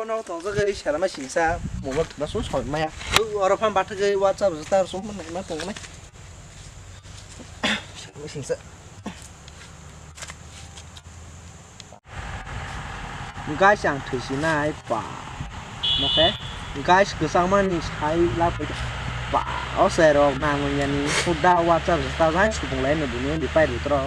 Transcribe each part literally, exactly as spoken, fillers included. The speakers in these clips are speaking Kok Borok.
No tongjak ai selama singsa mobile thuna sum soi maya. Oro phan bathagwi WhatsApp jota sum nai ma tongnai. Selama singsa. Guys, ang thwisinai pa. Oke. Guys, kwchangmani sai lapri pa. O serok nang manjani huda WhatsApp jota jai supung lai no bini di pai rutro.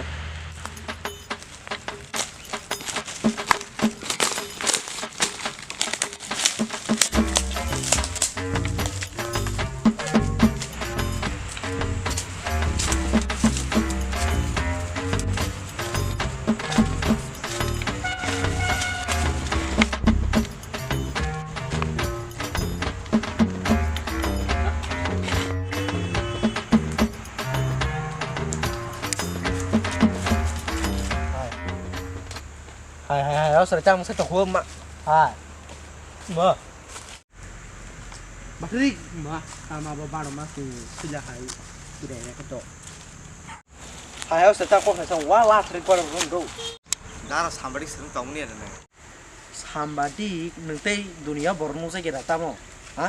Hai, hai, hai, oh, sir, chang, sir, tong, ma. Hai. Ma. Batri, ma, tama ba baro ma, tu, sila hai, tu dai, ko to. Hai, oh, sir, chang, ko, sir, wa, la, sir, ko, ro, ro. Dara sambari sir, tong ni, ne. Sambadi, nwng tei dunia borok nukjagwi ra tamo, ha?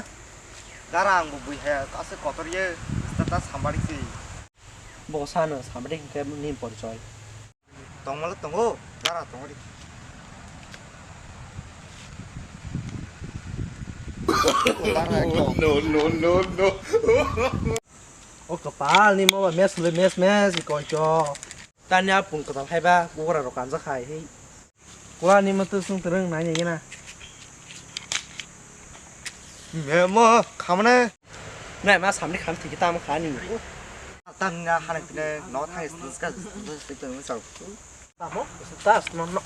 Dara ang bo bui haya, aswk kotor ye, status sambadi se. Bo sano sambadi hwnkhe nini porichoi. Tongmalo tongo, dara tongo di. No, no, no, no. O kwpal ni mo ba mes le mes mes i koi cho. Tani a pung kwtal hai ba, bugra rok kanjak hai, hei. Kula ni mwtwk swng twrwng nai nai gena. Memo khamane. Nai ma samni kham thiki tam kha ni. Tam na hana kine no thai ska ska ska ska. Tamo, tas no no.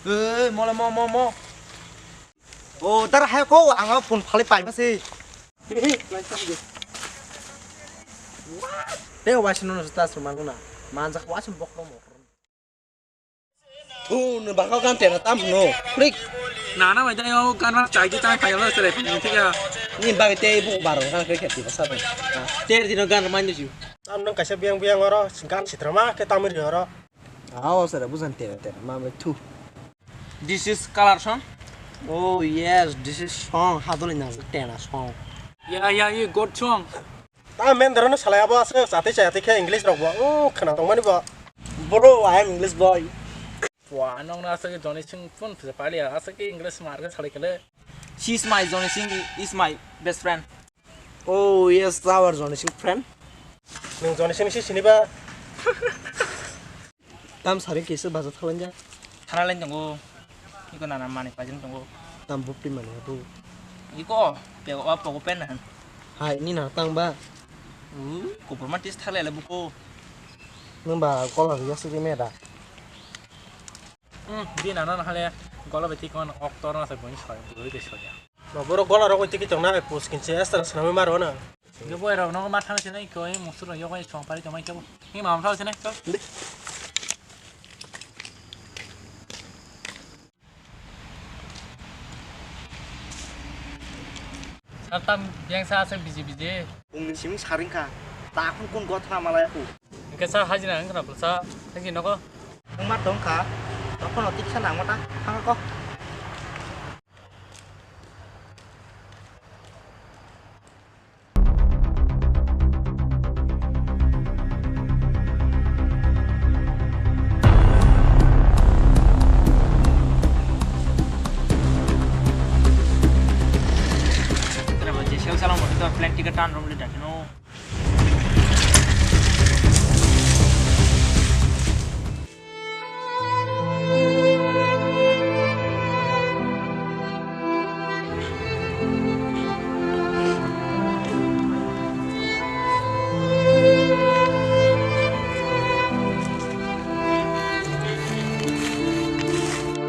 Ei, mole mo mo mo. O, dar hai ko ang phone phali pai ma se. Te wa sino no ta sumang na. Manjak wa sim bok mo. Tu no baka kan te na tam no. Klik. Na na mai dai o kan ma chai di tai phai lo sele ni tiga. Ni bagi te bu baro kan klik ti basa. Ter dino gan mai no ju. Tam nang kaisa biang biang oro gan sitrama ke tamir oro. Aw, sara bujan tera tera, ma bai thu. This is color song. Oh yes, this is song. Hadoli na tena song. Yeah, yeah, you got song. Ta men daro no salai abo ase, chate chate khe English rok bo. Oh, khana tong mani bo. Bro, I am English boy. Wa, nong na asa ke Johnny Singh phone pisa pali ya, asa ke English mar ke salai kele. She is my Johnny Singh is my best friend. Oh yes, our Johnny Singh friend. Nung Johnny Singh si sini ba? Tam sari kisa baja thalan ja. Thalan tongo. Iko nana mani pajin tongo. Tam bupti mani abu. Iko pego a pogo pen na. Hai ni na tang ba. Uh, kupur ma tis thale le buko. Nung ba kola riya sigi me da. Hmm, di nana na hale gola beti kon oktor na sa boni soi buri de soi. Ba borok gola rok tiki tong na pus kinse astra sanami maro na. Yo boy rok no ma thang sinai ko musur yo ko chong pari tong mai ko. Ni mam thang sinai ko. Sartam biang sa asa biji biji. Ung ni siming saring kha. Ta khun kun gotha malaya ku. Engke sa hajina engkana pulsa. Engki nogo. Ung ma tong kha. Tokon otik sa nang mata. Thang ko. Plane ticket tan romle dakino.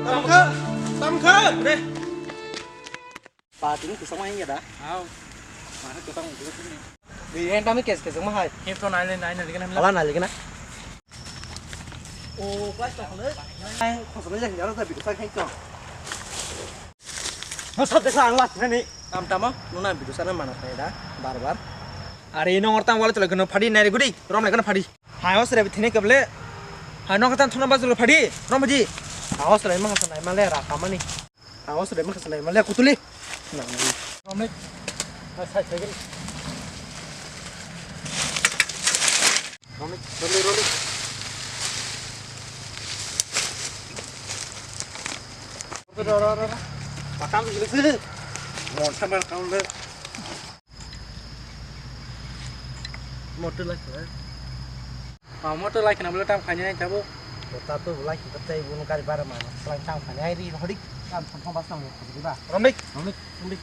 Tamkha, tamkha, bre. Patini kwchangma hinya da? Aw. Mana kwchang ulo sini. Di yang kami kes kes ma hai. Him to nai nai nai nai gana. Ala nai gana. O, class to khole. Nai khosong le jaro ta bidu sa khai to. Masa desa ang last nani. Tam tamo, nuna bidu sana mana khai da, bar bar. Are ino ngortang wala chole kono phadi nai gudi, rom le kono phadi. Hai, o sere bithini kable. Ha, nokha tan thona bazar phadi, Rombaji. Awas lai ma hasan lai ma le ra kamani. Awas lai ma hasan lai ma le kutuli. Romik. Sai sai gel. Romik, Romik, Romik. Ro, ro, ro, ro. Pakam gilisi. Mon sambar kaun le. Motor lai khna. Ah, motor lai khna bole tam khani nai tabo. Kota to lai khna tai bun gari bara mano. Lai tam khani ai ri hodik. Tam thong thong bas tam khajri ba. Romik. Romik. Romik.